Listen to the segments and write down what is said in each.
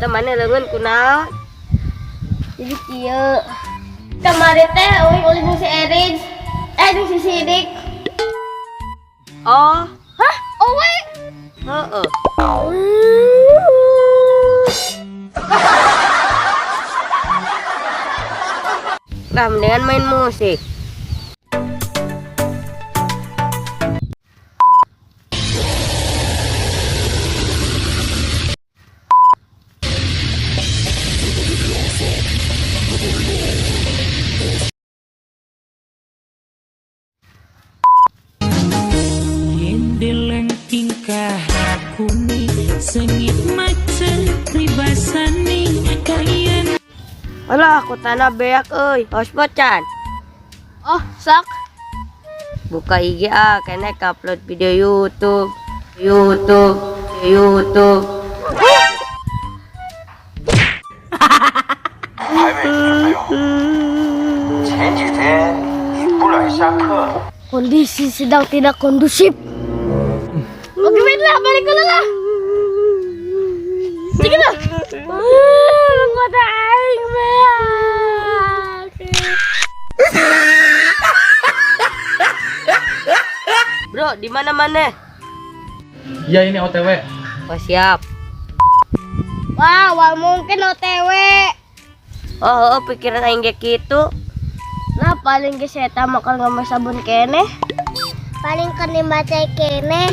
Tah, mana leungeun kunaon? Jadi kieu. Kamari teh uing ulin jeung si Erin. Eh, jeung si Sidik. Oh, Hah? Owe? Heeh. Lah, mendingan main musik. Yen deleng tingkah lakune sengit macet pribasane kalian. Alah, aku tanah beak euy. Hotspot can. Oh, sok. Buka IG ah, kene upload video YouTube. YouTube, YouTube. 还没女朋友。前几天你不来上课， Kondisi sedang tidak kondusif. Oke, wait lah, balik dulu lah. Sige lah. Kota aing beak. Bro, di mana mana? Ya, ini OTW. Oh, siap. Wah, wah mungkin OTW. Oh, pikiran aing ge kitu. Lah, paling ge saya makan nggak sabun kene. Paling kene baca kene.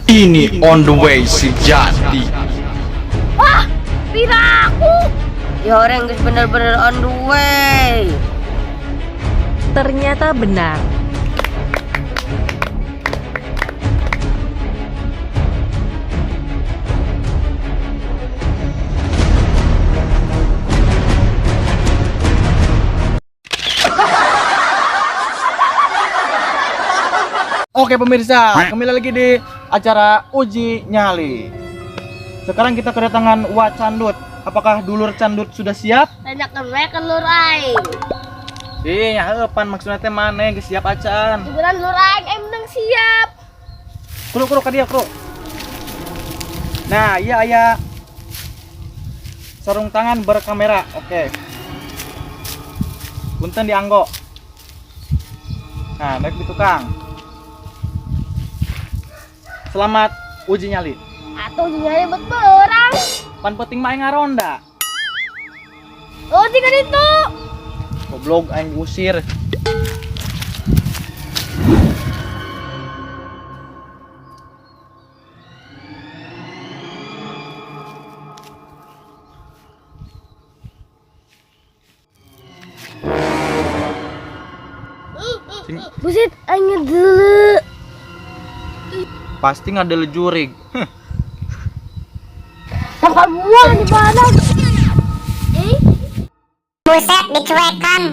Ini on the way si Jati. Wah, piraku. Ya orang geus bener-bener on the way. Ternyata benar. Oke pemirsa, kembali lagi di acara uji nyali. Sekarang kita kedatangan Wa Candut. Apakah dulur Candut sudah siap? Tanyakan we ke lur aing. Ih, ya pan maksudnya teh maneh geus siap acan. Kebetulan lur aing emang siap. Kru kru ka dia, kru. Nah, iya aya sarung tangan berkamera. Oke. Punten dianggo. Nah, naik di tukang. Selamat uji nyali. Atau uji nyali buat orang. Pan penting mah aing ngaronda. Oh, tiga itu. Goblok, aing diusir. Buset, aing dulu. Pasti ngadel jurig. Tangkal buah di mana? Eh? Buset, dicuekan.